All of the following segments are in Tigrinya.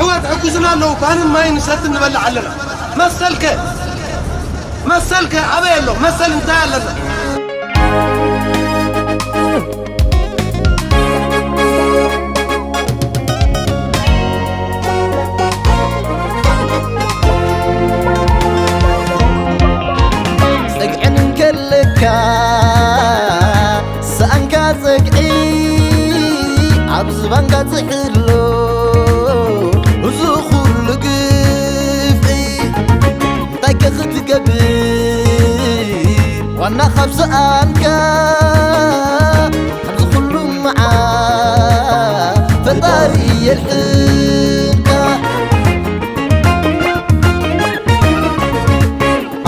ኣሕዋት ሕጉስና ኣለዉ። ባንን ማይን ንሰቲ ንበልዕ ኣለና። መሰልከ? መሰልከ ኣበይ ኣሎ? መሰል እንታይ ኣለና? ጽግዕን ከለካ ሰኣንካ ጽግዒ ኣብ ዝባንካ ጽሕሎ እዚ ኩሉ ግፍዒ እንታይ ከ ክትገብር ዋና ካብ ሰኣንካ ኣብዚ ኩሉ መዓ ፈጣሪ የድሕንካ።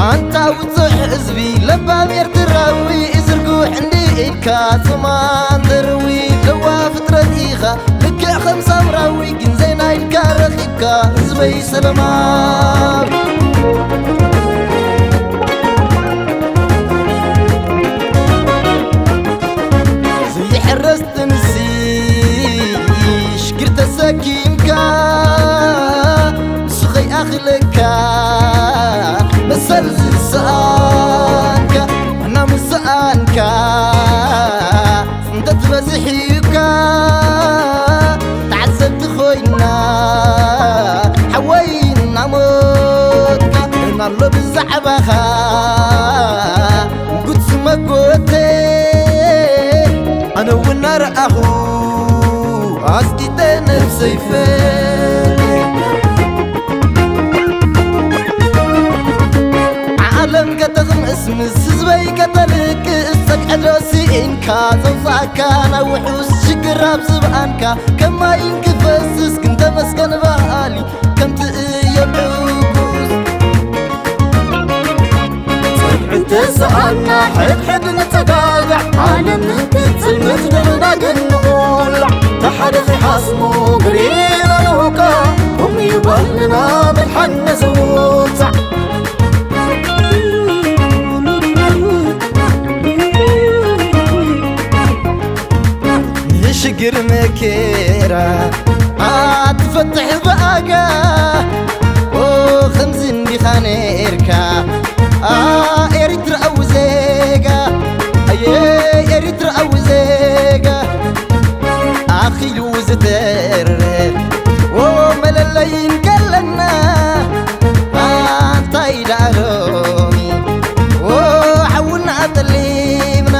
ኣንታ ውጹዕ ህዝቢ ለባም ኤርትራዊ ዝርጉሕ እንዲ ኢድካ ጽማን ተርዊ ለዋ ፍጥረት ኢኻ ልክዕ ከም ሳምራዊ ግን ዘይናይድካ ረኺብካ ህዝበይ ሰለማዊ ዘይሕረስ ጥንሲ ሽግር ተሰኪምካ ንሱ ከይኣኽለካ መሰል ዝሰኣንካ ዋና ምስኣንካ ጽንተት በዝሕካ ተዓዘብቲ ኮይና ሓወይ እናሞትካ ናሎ ብዛዕባኻ ጉድ ዝመጎተ ኣነ እውን ኣርኣኹ ኣስጊጠ ነብሰይ ፈለ ዓለም ከተኽምስምስ ህዝበይ ከተልቅስ ጸግዕዶ ስኢንካ ዘውፃእካ ናብ ውሑስ ሽግር ኣብ ዝብኣንካ ከማይን ክፈስስ ግን ተመስገን በሃሊ ከምቲ እየ ዕጉስ። ጽንዕቲ ሰኣና ሕድሕድ ንጸጋጋዕ ዓለም ክትጽልምት ንብና ግን ንቑላዕ ተሓደ ኺሓስሙ ግሪና ንውቃ ቁም ይባልና መድሓን ነዝውጻዕ። ንሽግር መከራ ኣትፈትሕ ብኣጋ ኦ ከምዚ እንዲኻ ነርካ ኣ ኤሪትራዊ ዜጋ ኣየ ኤሪትራዊ ዜጋ ኣኺሉ ዝተርፍ ዎ መለለይ እንከለና ኣንታይ ደኣ ሎሚ ዎ ሓውና ኣጠሊምና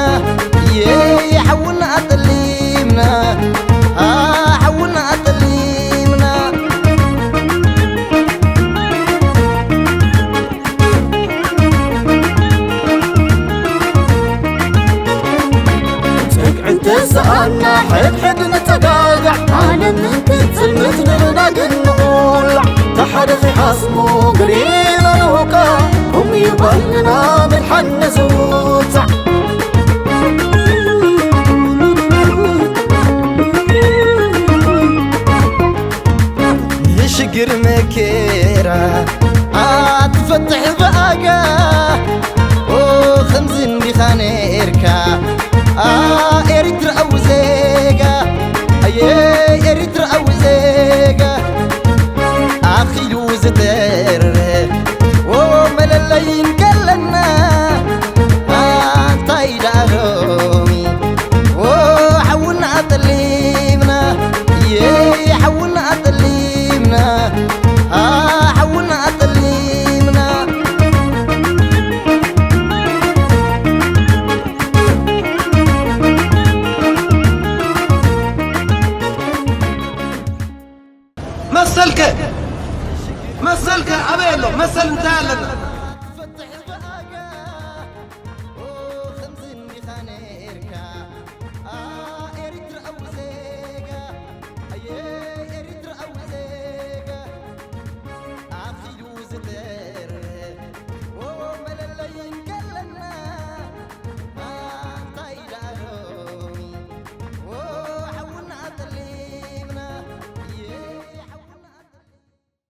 የ ሓውና ኣጠሊምና ኣ ሓውና ኣጠሊምና ጽግዕን ተሰኣና ሕድሕድ ንጸጋጋዕ ዓለም ክትጽልምት ንብና ግን ንቑላዕ ተሓደ ኺሓስሙ ግሪና ንውቃ ቁም ይባልና መድሓን ነዝውር